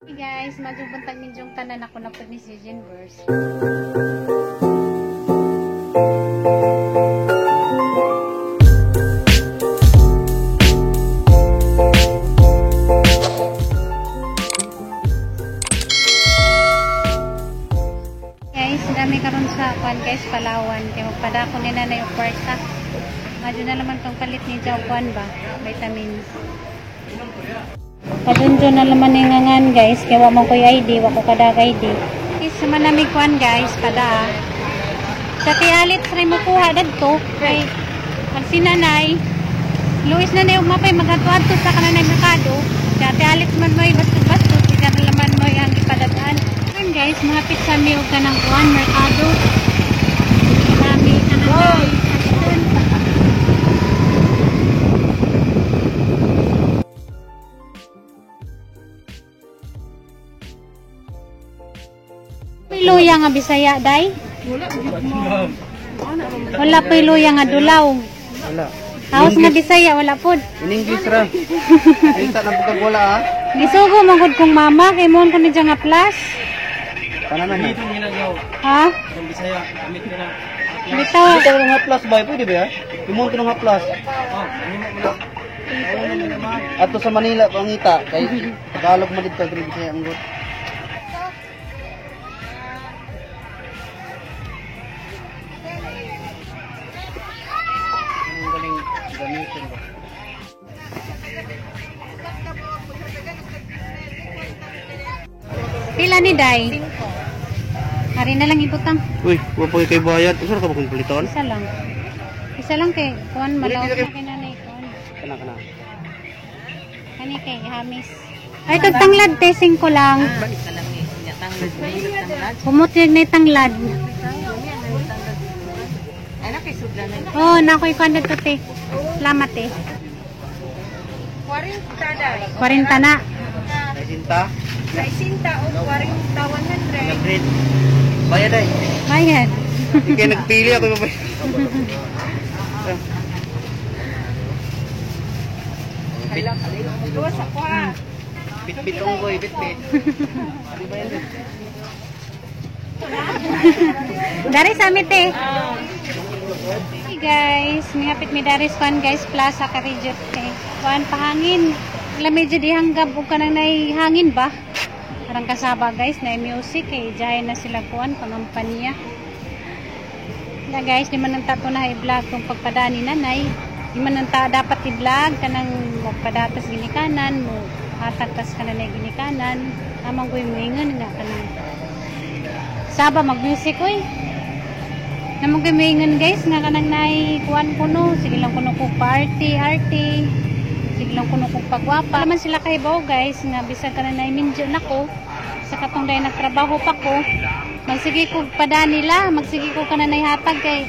Hey guys, maayong buntag ninyong tanan. Ako na po ni si Jenverse. Guys, dami karon sa kwan guys, Palawan. Kay magpadako ni nanay og kwarta. Madyo na naman tong palit ni Jaw kwan ba? Vitamins. Kadunjo na naman ni ngangan guys, kay wa man koy ID, wa ko kadag ID. Is manamig kwan guys, pada. Sa ti Alit ray mo kuha dadto kay ang sinanay Luis na na yung mapay magatuadto sa kananay merkado. Sa ti Alit man mo'y bastos-bastos, ika na laman mo yung ipadadaan. Ayun guys, mga pizza mi og kanang kuan merkado. Nami kanang May luya nga Bisaya, day? Wala pa luya nga dulaw. Wala. House nga Bisaya, wala pod. In English ra. Kita na pagkag wala ah. Gisugo man gud kong mama kay mo ko ni nga plus. Tanan na. Ha? Bisaya, gamit ko na. Bitaw. Kita na nga plus ba? Pwede ba? Imong ko nga plus. Oh, ano mo na. Ato sa Manila pangita kay Tagalog man didto diri Bisaya ang gut. Anong galing gamitin ba? Pila ni Day? Hari na lang ibutang. Uy, wa pa kay bayad. Usa ra ka ba kung paliton? Isa lang. Isa lang kay kuan malaw na kay nanay kuan. Kana kana. Kani kay hamis. Ay kag tanglad te 5 lang. Humot yung na tanglad. Oh, na ako'y kuan dito te. Salamat te. 40 day. 40 na. Ay sinta. 60 o 40, 100. Nag-grade. Bayad ay. Bayad. Di kay nagpili ako mabayad. Hala, gawas ako ha. Bit-bit unggoy, bit-bit. Di ba yan? Dari sa amin te. Hey guys, mihapit mi dari sa kwan guys, plaza karijot kay kuan pahangin. Wala medyo di hanggab ug kanang nay hangin ba? Parang kasaba guys, na music kay jahay na sila kuan pangampanya. Na guys, di man ang tato na i-vlog kung pagpadani nanay. Di man ang ta dapat i-vlog kanang magpadatas ginikanan mo hatag tas kananay ginikanan. Amang ko'y moingon nga kanang Saba mag-music oy. Namang ko'y moingon guys nga kanang nay kuan kuno, sige lang kuno ko party, arty. Sige lang kuno kong pagwapa. Naman sila kay baw guys nga bisag kanang nay minjo nako sa katong dahil nagtrabaho pa ko. Magsige ko pada nila, magsige ko kananay hatag kay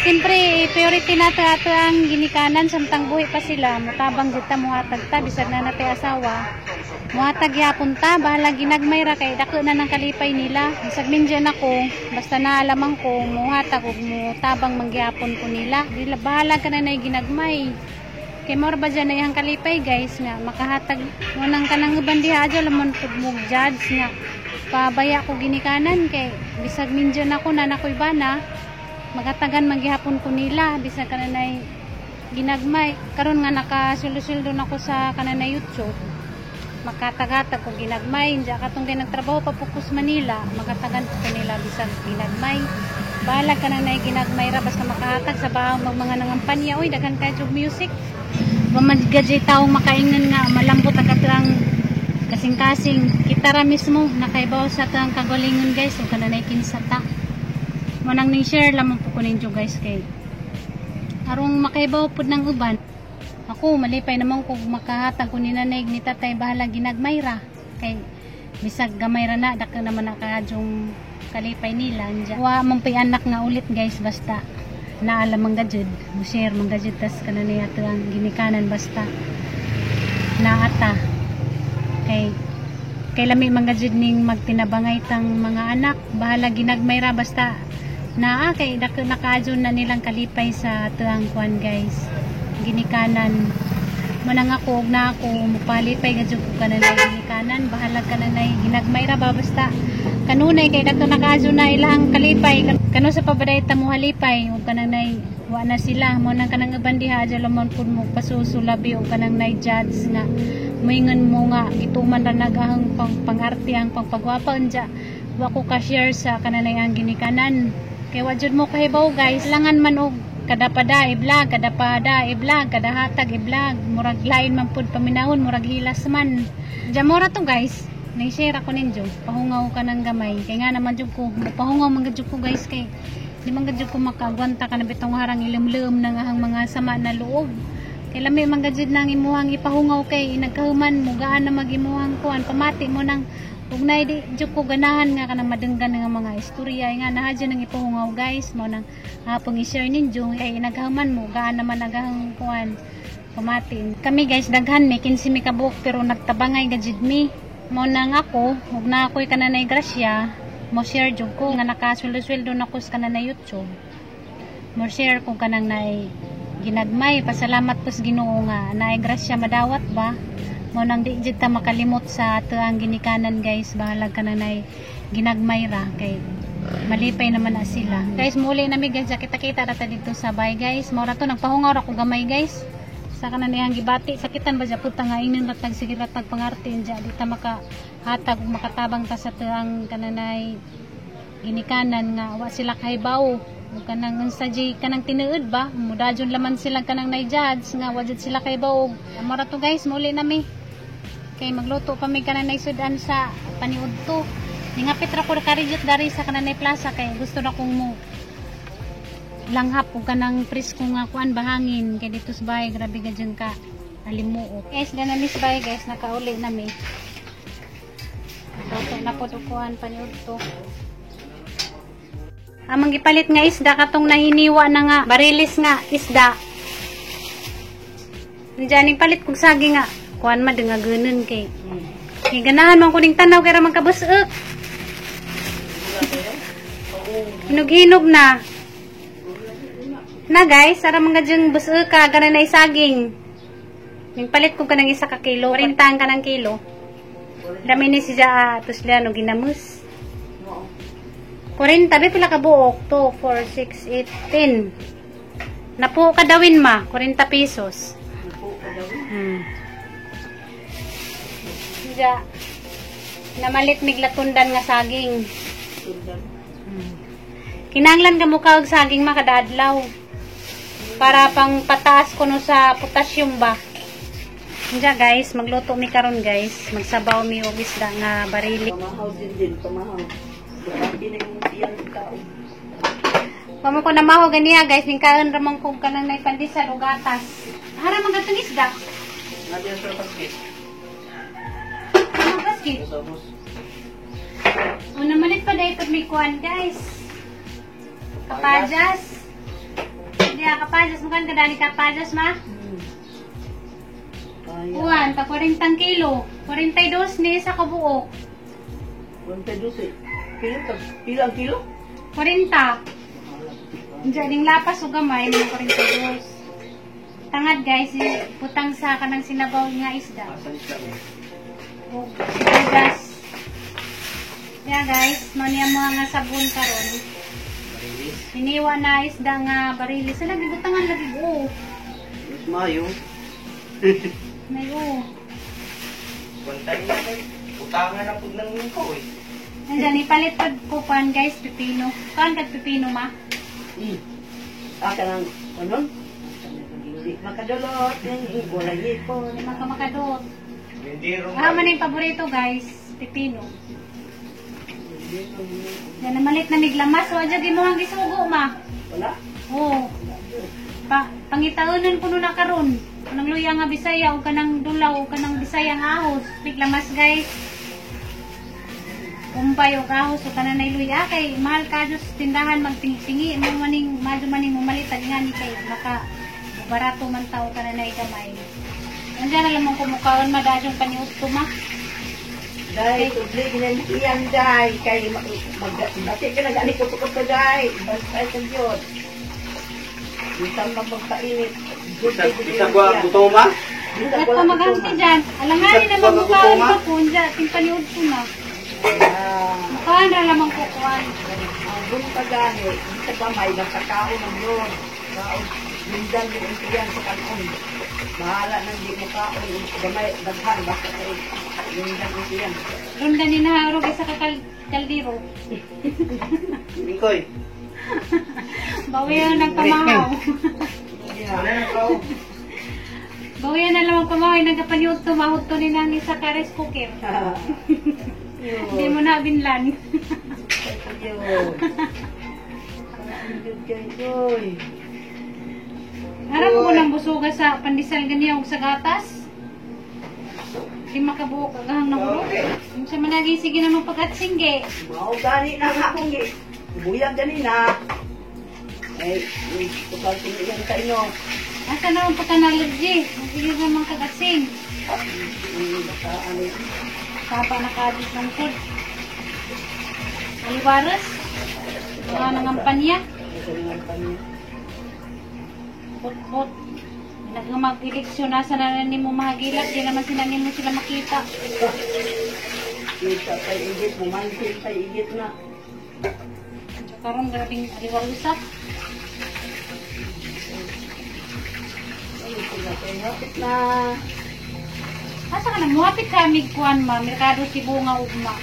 siyempre priority nato ato ang ginikanan samtang buhi pa sila, mutabang jud ta muhatag ta bisag na natay asawa. Muhatag gyapon ta, bahala ginagmay ra kay dako na ng kalipay nila. Bisag minjan ako, basta naalamang ko muhatag ug mutabang mangyapon ko nila. Dila bahala ka na nay ginagmay. Kay mao ra ba dyan ay ang kalipay guys nga makahatag mo nang kanang uban diha adyo lamon pud mo judge nga pabaya ko ginikanan kay bisag minjan ako na nakoy bana magatagan maghihapon ko nila bisag kananay ginagmay karon nga nakasuldo-suldo na ko sa kananay YouTube makatagatag ko ginagmay diya katong kay nagtrabaho pa po ko sa Manila magatagan ko nila bisag ginagmay bahala ka na ginagmay ra basta makahatag sa bahang mag mga nangampanya oy daghan kay og music mamadgajay taong makaingan nga malambot ang katrang kasing-kasing kita ra mismo nakaibaw sa tang kagalingon guys ug kananay kinsa ta manang ning share lamang po ko ninyo guys kay arong makaibaw pud ng uban. Ako malipay naman kung makahatag ko ni nanay ni tatay bahala ginagmay ra kay bisag gamay ra na dako naman nakadyong kalipay nila. Anja wa man pay anak nga ulit guys basta naalam man gajud mo share man gajud tas kananay ato ang ginikanan basta naata kay kay lami man gajud ning magtinabangay tang mga anak bahala ginagmay ra basta naa kay dako nakaadyo na nilang kalipay sa tuang kuan guys ginikanan. Manang ako og na ako mupalipay nga jud ko kananay ginikanan, bahala kananay ginagmay ra ba, basta kanunay kay kadto nakaadyo na ilahang kalipay kano sa pabaday ta mo halipay ug kananay wa na sila. Mo nang kanang uban diha adyo lamon pud mo pasusulabi og kanang nay judge nga moingon mo nga gituman ra nagahang pang pangarte ang pagpagwapa. Unja wa ko ka share sa kananay ang ginikanan kay wa jud mo kahibaw, guys. Langan man og kada pada i-vlog, kada pada i-vlog, kada hatag i-vlog, murag lain man pud paminawon, murag hilas man. Jamora to, guys. Nai-share ako ninyo, pahungaw ka ng gamay kay nga naman jud ko pahungaw man jud ko, guys, kay di man jud ko makagwanta ka na bitong harang ilimlim ng ahang mga sama na loob kay lami man gud nang imuhang ipahungaw kay inagkahuman mugaan na magimuhang kuan pamati mo nang ug nay di jud ko ganahan nga kanang madenggan nga mga istorya nga naa jud nang ipahungaw, guys. Mo nang hapong i-share ninyo kay inagkahuman mo gaan naman agahang kuan pamati. Kami, guys, daghan mi, 15 mi kabuok, pero nagtabangay gajud mi. Mo nang ako ug na ako'y kananay grasya mo share jud ko nga nakasweldo-sweldo na ko sa kananay YouTube, mo share ko kanang nay ginagmay. Pasalamat ko sa Ginoo nga naay grasya madawat ba. Mo nang di jud ta makalimot sa atuang ginikanan, guys. Bahalag kananay ginagmay ra kay malipay naman na sila, guys. Muli na mi, guys. Kita-kita ra ta dito sa bay, guys. Mao ra to, nagpahungaw ra ko gamay, guys, sa kanan niyang gibati. Sakitan ba japud ta nga ingnon ratag sige ratag pangarte. Unja di ta makahatag ug makatabang ta sa tuang kananay ginikanan nga wa sila kahibaw ug kanang unsa jay kanang tinuod ba, mudadyon laman sila kanang nay judge nga wa jud sila kahibaw. Mao ra to, guys. Muli na mi kay magluto pa mi kananay sudan sa paniudto. Ningapit ra ko karijot dari sa kananay plaza kay gusto na kong mo langhap ug kanang presko nga kuan bahangin kay dito sa bahay grabe ka dyan ka alimuot. Guys, na miss bahay, guys. Nakauli na mi. Luto na po kuan paniudto. Among gipalit nga isda katong nahiniwa na nga barilis nga isda. Diyan palit kog saging nga kuan madungaganon kay kay ganahan man ko ning tanaw kay ra man kabusok. Hinog-hinog na. Na, guys, ara mga dyan busok ka ganan na saging. Ning palit ko kanang isa ka kilo, 40 ang kanang kilo. Dami ni siya tuslian og ginamos. 40 be pila ka buok? 2 4 6 8 10. Napo kadawin ma, 40 pesos. Ja. Namalit miglatundan nga saging. Kinanglan ka mukha og saging makadaadlaw. Para pang pataas kuno sa potassium ba. Diya, guys, magluto mi karon, guys. Magsabaw mi og isda nga barili. Pamahaw din din, pamahaw. Hindi na yung iyang tao. Pamo ko na maho ganiya, guys, ning kaon ra man kog kanang nay pandesal og gatas. Hara man gatong isda. Natin sa basket. Ano basket? Sa bus. O namalit pa dahil pag may kuan, guys. Kapajas. Diya, kapajas. Mukhang kadani kapajas, ma? Kaya. Kuan, ta 40 kilo. 42 ni isa kabuok. 42. Kilo, pila ang kilo? 40. Diyan, ning lapas o gamay, mga 42. Tangad, guys, putang sa kanang sinabaw nga isda. Asan isla mo? O, sibuyas. Yeah, guys, mo niya mga nga sabon karon. Barilis. Hiniwa na isda nga barilis. Sa lagi butangan lagi o. Mas mayo. May o. One time na kay. Utangan na pud nang ko eh. Nandiyan, ipalit pag kupan, guys, pipino. Kuan kag pipino, ma? Ah, kanang, ano? Hindi makadulot. Wala ipon. Hindi man ka makadot. Hindi ro. Ah, man yung paborito, guys, pipino. Yan, namalit na miglamas. O, adya, di mo ang gisugo, ma. Wala? Oo. Pa, pangitaonon kuno na karon. Kanang luya nga Bisaya o kanang dulaw o kanang Bisaya nga ahos. Miglamas, guys. Kumpay og ahos o kanan nay luya kay mahal ka sa tindahan magtingi-tingi mo maning madyo maning mumalit nga ni kay maka barato man tao kanan nay gamay. Andiyan na lamang kumukaon madadyong paniudto, ma. Dahil, tudli, ginantiyan, dahil. Kay, magbati ka na, gani ko ka, dahil. Basta sa Diyos. Bisan man magpainit. Bisag wa gutom ma? Bisag At wala pamaganti ko dyan. Alanganin Bisag naman wala mukhaan ko pa po. Dyan, timpaniod ko na. Ah, Mukhaan na lamang kukuan. ang bunta gani, sa gamay, basta kaon ang yun. Kaon, lindan yung untiyan sa kanon. Bahala nang di mo kaon, gamay, daghan, basta kay lindan untiyan. Runda ni naharog isa ka kaldero. Mingkoy. Bawian ng pamahaw. Wala na kao. Bawian na lamang pamahaw. Nagkapaniod to, mahod to ni nang isa ka rice cooker. Hindi mo na binlan. Yun. Ang kay Harap ko ng busuga sa pandesal ganiya og sa gatas. Di makabuok agahang nahurog. Sa managi sige naman pag-atsingge. Mao gani na nga akong gi. Buyag gani na. Ay, tukal tingilan ka ino. Asa naman pagka-allergy? Sige naman kagatsing. Baka ano. Sapa na kadis ng food. Aliwares. Mga nangampanya. Galingan pa niya. Bot-bot. Nagmag-eleksyon na sa na mo mahagilap. Di naman sinanin mo sila makita. Kita kay igit, bumansin kay igit na. So, karon grabing aliwarusa. Ay, sila kay hapit na. Asa ka na? Muhapit ka amig kuan ma. Merkado Cebu nga ugma.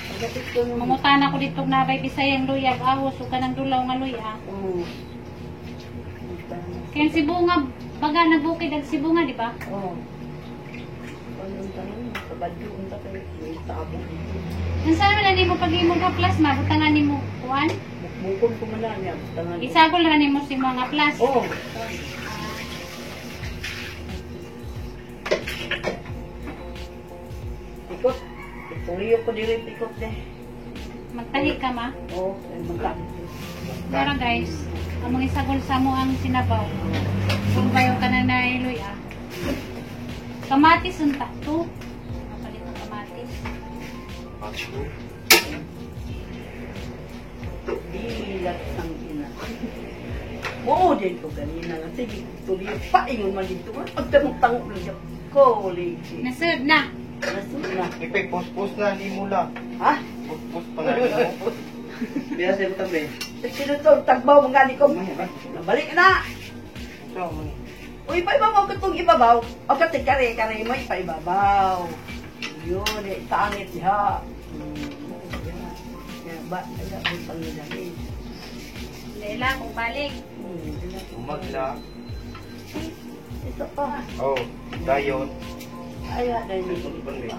Pagapit ko nung. Mangutana ko dito na bay Bisayang luyag ahos ug kanang dulaw nga luya. Oo. Kaya Cebu nga baga nagbukid ang Cebu nga di ba? Oo. Anong tanong? Kabadyo, unta kay may tabo dito. Unsa naman na nimo pag imong ka plasma butangan nimo kuan? Bukod ko man na niya. Tangan. Isagol ra nimo si mga plas. Oo. Ikot. Tuliyo ko diri ikot de. Magtahi ka ma. Oo, ay magka. Dara guys, ang mga isagol sa mo ang sinabaw. Kung bayo ka na nailoy ah. Kamatis unta to. Kapalit ng kamatis. Dilat sang ina. Oo, din ko ganina nga. Sige, tuliyo pa ingon man dito. Pagtanong-tango lang siya. Kolegi. Nasud na. Nasud na. Ipay post-post na ni mula. Ha? Post-post pa na mo. Biya sa tabi. Sino to? Tagbaw mga gani ko. Nabalik na. So, man. Uy, paibabaw ka itong ibabaw. O kasi kare-kare mo, ipaibabaw. Yun, eh, tangit siya. Yan, ba, ay, butang nila eh. Lela kung balik. Umagla. Ito pa. Oh, dayon. Ay, ah, dahil Ito pa rin.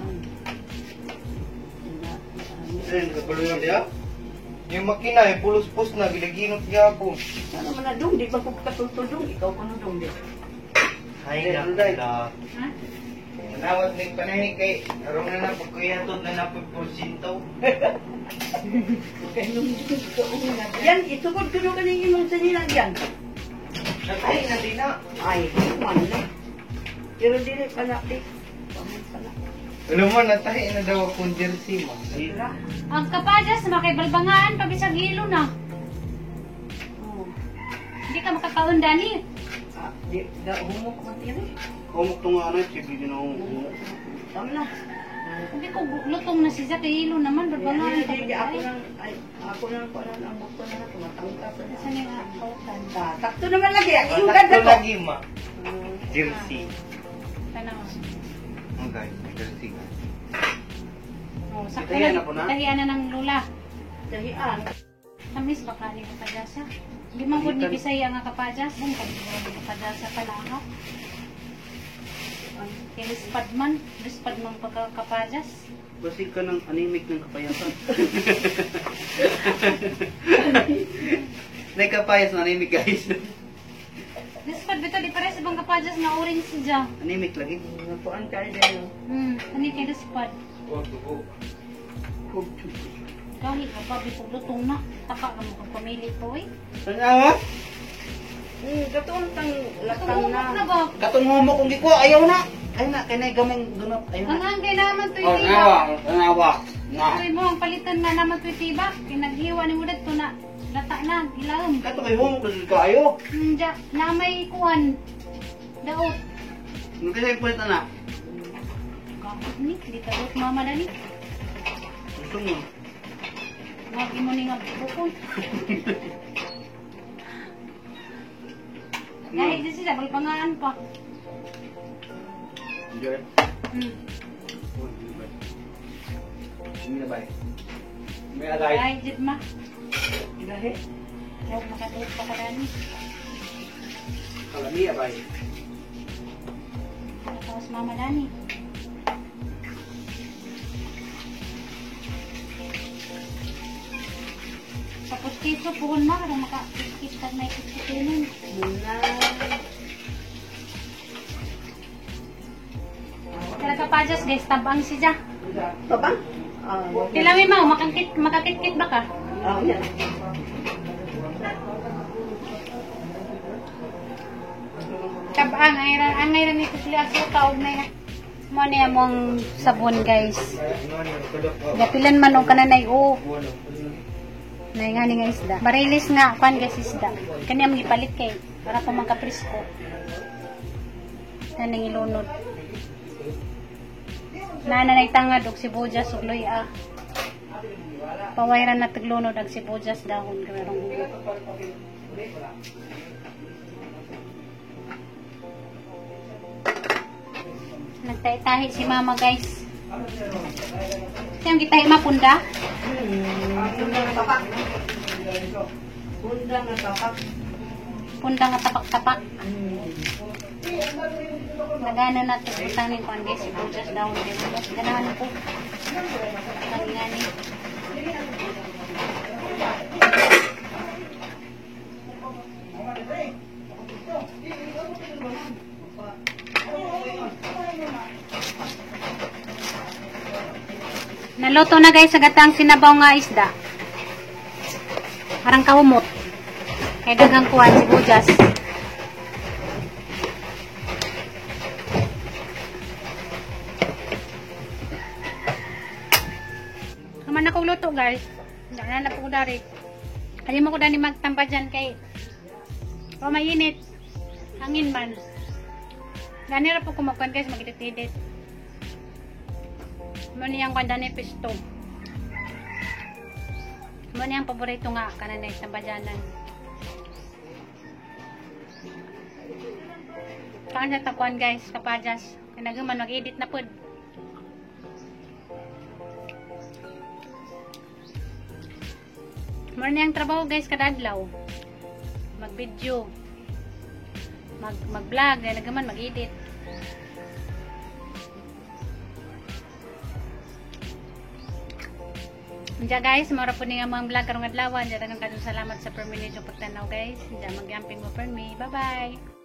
Yung makina eh, pulos-pus na, gilaginot gyapon. Sana man na dong, di ba ko katultol dong? Ikaw ko no dong, di. Hay na, la. Ha? Manawat ng panahin kay, aron na na, pagkuyatod na na porsyento. Yan, isugod ko nung kaning imong sanila yan. Ay, na din na. Ay, man na. Pero dili pa na, di. Paman pa na. Alam mo, natahi na daw akong jersey mo. Sira. Ang kapajas makaibalbangaan pabisag hilo na. Oh. Hindi ka makakaon dani. Ah, di, da, humok man tiri. Kumok to nga ano, sige din ako. Tama na. Sabi ko lutong na siya kay hilo naman balbangaan Di, di, ako pa. nang, ay, ako nang, ko nang, ang buko na na, tumatangka pa na. Sa ni nga kautan. Ah, sakto naman lagi, ang iyong ganda Sakto ko. lagi, ma. Jersey. Tanaw. Okay, jersey guys. Oh, sakto Itahian na. na po na? Tahian na ng lula. Dahian. Tamis baka ni kapajasa. Di man gud ni Bisaya nga kapajas, bung kay kapajasa pala ha. Kay lispad man, lispad man pagka kapajas. Basig ka ng anemic ng kapayasan. Nagkapayas na anemic guys. Lispad bitaw di pares bang kapajas nga orange siya. Anemic lagi. Napuan ka rin. Ani kay lispad. Oh, dugo. Gahi ka pa bitog lutong na. Taka ka mo kag pamili ko eh. Tanawa? Katong tang latang Tumumok na na. ba? Katong homo kung gikuha, ayaw na. Ayaw na, kay gamay dunot. Ayaw Ang na. angay naman to Oh, tiba. nawa, nawa. Na. Uy mo ang palitan na naman to tiba. Kay naghiwa ni mo dadto na lata na gilahom. Kato kay homo kasi kaayo. Ja, na may kuan. Daot. Ano kasi yung kwenta na? Kapit ni, di ka buot mama dani. Gusto mo? Wag mo ni nga bukon. Dahil di sila, magpangaan pa. Enjoy. Hmm. Hindi na ba eh? May agay. Ay, jid ma. Gahi. Huwag makaduot pa ka dani. Kalami abay. Tapos mama dani. Tapos kiso puhon ma, karong maka-kiss tag may kiss. Muna. Tara ka pa Diyos, guys, tabang siya. Baba? Ah, Tilami ma, makakit makakit ba ka? ah, yan. Tabang ay ra angay ra ni kusli asuka og nay mo niya mong sabon, guys. Gapilan man og kananay o. Nay nga ni nga isda. Barilis nga kwan guys isda. Kani ang gipalit kay para pa magkapresko. Naning ilunod. Nana nay tangad og sibuyas ug luya. Pawayran na taglunod ang sibuyas dahon karong hugo. Nagtahi-tahi si mama, guys. Siyang gitahi mapunda? Bunda nga tapak. Bunda nga tapak. Punda nga tapak-tapak. Nagana na ito. Butang ni kuan guys. Sibuyas dahon. Ganahan ko. Kangani. Naluto na guys sa gatang sinabaw nga isda. Parang kahumot. Kay dagang kuan sibuyas. Kaman ako luto guys. Dana na po ko dari. Kali mo ko dani magtamba dyan kay o mainit. Hangin man. Dani ra po kumukuan guys, magititidit. Mo niyang kwan dani pisto. Mo niyang paborito nga kanan na tambadyanan. Kaan sa takuan guys, kapadyas. Kinagaman mag-edit na pod. Meron niyang trabaho guys kada adlaw. Mag-video. Mag-vlog, dahil nagaman mag-edit. Diya guys, mara po ni nga mga vlog karong adlaw. Diya daghang kayong salamat sa perminate yung pagtanaw guys. Diya magyamping mo per me. Bye-bye.